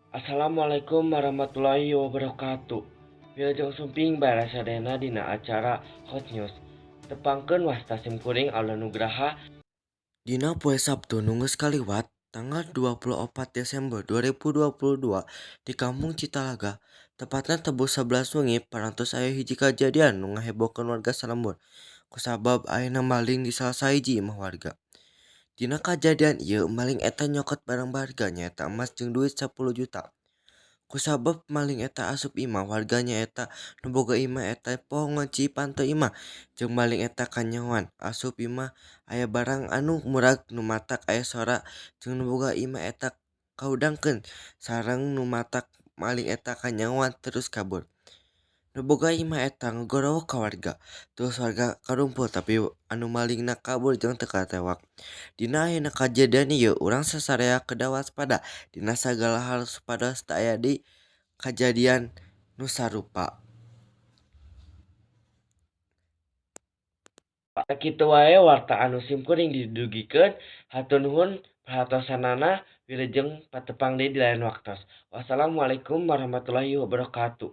Assalamualaikum warahmatullahi wabarakatuh. Wilujeng sumping barasadayana dina acara Hot News. Tepangkeun wasta sim kuring Aldo Nugraha. Dina poe Sabtu nu geus kaliwat tanggal 24 Desember 2022 di Kampung Citalaga, tepatna tebus 11 wengi parantos aya hiji kajadian nu ngahebohkeun warga salembur kusabab ayana maling di salah sahiji imah warga. Dina kajadian ieu maling eta nyokot barang berharga nyaeta emas jeung duit 10 juta. Kusabab maling eta asup imah warga nyaeta nu boga imah eta poho ngunci panto imah jeung maling eta kanyahoan asup imah aya barang anu murag nu matak aya sora jeung nu boga imah eta kahudangkeun sareng nu matak maling eta kanyahoan terus kabur. Nu boga imah eta ngagorowok ka warga, terus warga karumpul tapi anu malingna kabur jeung teu katewak. Dina ayana kajadian ieu urang sasarea kedah waspada dina sagala hal supados teu aya deui kajadian nu sarupa. Sakitu wae warta anu simkuring didugikeun, hatur nuhun perhatosanana wilujeng patepang deui di lain waktos. Wassalamualaikum warahmatullahi wabarakatuh.